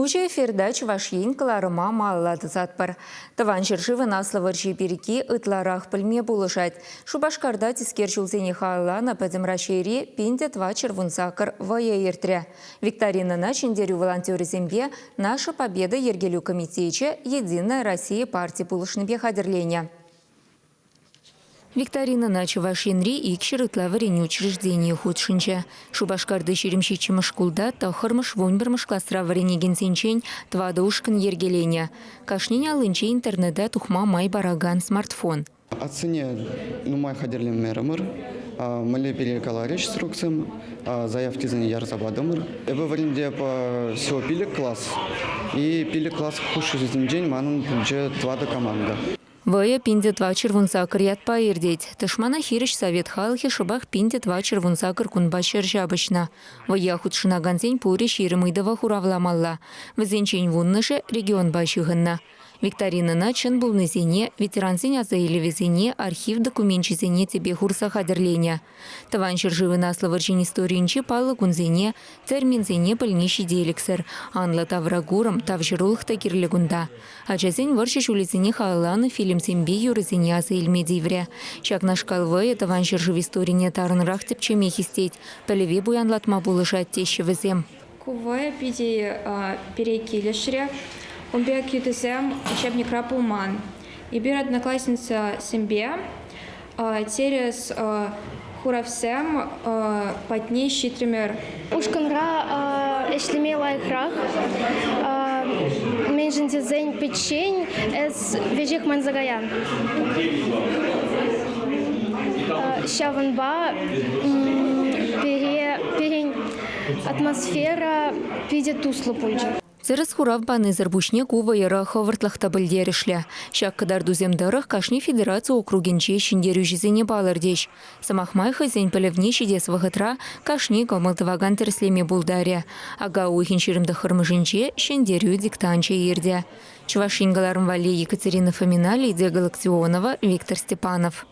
Уҫӑ эфирта Чӑваш Ен кӑларӑма малалла тӑсатпӑр. Тӑван ҫӗршывӑн Аслӑ вӑрҫи пирки ытларах пӗлме пулӑшать. Шупашкарта тискер ҫулсене халалланӑ Пӗтӗм Раҫҫейри 1418 вӑйӑ иртрӗ. Викторинӑна Ҫӗнтерӳ волонтерӗсемпе Наша Победа йӗркелӳ комитечӗ Единая Россия парти пулӑшнипе хатӗрленӗ. Викторинӑна Чӑваш Енри 200 ытла вӗренӳ учрежденийӗ хутшӑнчӗ. Шупашкарти 27-мӗш шкулта тӑххӑрмӗш, вунпӗрмӗш класра вӗренекенсенчен тӑватӑ ушкӑн йӗркеленӗ. Кашнин аллинче интернета тухма май паракан смартфон. Атьсене нумай хатӗрлемерӗмӗр. Мӗнле пире каларӗҫ сроксем, заявкисене ярса патӑмӑр. Эпӗ вӗрентеп всего пилӗк класс. И пилӗк класс хушшисенчен манӑн пулчӗ тӑватӑ команда. Вӑйӑ 1418 ятпа иртет. Тӑшмана хирӗҫ совет халӑхӗ шӑпах 1418 кунпа ҫапӑҫнӑ. Вӑййа хутшӑнакансен пурӗ 20 ыйтӑва хуравламалла. Вӗсенчен вуннӑшӗ регионпа ҫыхӑннӑ. Викторинӑна чӑн пулнисене, ветерансен асаилӗвӗсене, архив докуменчӗсене тӗпе хурса хатӗрленӗ. Тӑван ҫӗршывӑн Аслӑ вӑрҫин историйӗнчи паллӑ кунсене, терминсене пӗлни ҫителӗксӗр. Анлӑ тавракурӑм, тавҫӑрулӑх та кирлӗ кунта. Ачасен вӑрҫӑ ҫулӗсене халалланӑ фильмсемпе юрӑсене аса илме тиврӗ. Ҫакнашкал вӑйӑ Тӑван ҫӗршыв историне тарӑнрах тӗпчеме хистет, пӗлӗве пуянлатма пулӑшать теҫҫӗ вӗсем. Ку вӑйӑ питӗ пире килӗшрӗ. Ун пек йытӑсем учебникра пулман. Эпир одноклассницӑсемпе тӗрӗс хуравсем патне ҫитрӗмӗр. Ушкӑнра ӗҫлеме лайӑхрах. Мӗншӗн тесен пӗччен эс веҫех манса каян. Ҫавӑнпа пире пирӗн атмосфера питӗ туслӑ пулчӗ. Тӗрӗс хурав панисӗр пуҫне ку вӑйӑра хӑвӑртлӑх та пӗлтерӗшлӗ. Ҫак кӑтартусем тӑрӑх кашни федераци округӗнче ҫӗнтерӳҫӗсене палӑртӗҫ. Сӑмах май, хӑйсен пӗлӗвне ҫитес вӑхӑтра кашни кӑмӑл тӑвакан тӗрӗслеме пултарӗ. Ака уйӑхӗн 29-мӗшӗнче Ҫӗнтерӳ диктанчӗ иртӗ. Чӑваш Ен кӑларӑм валли Екатерина Фомина, Лидия Галактионова, Виктор Степанов.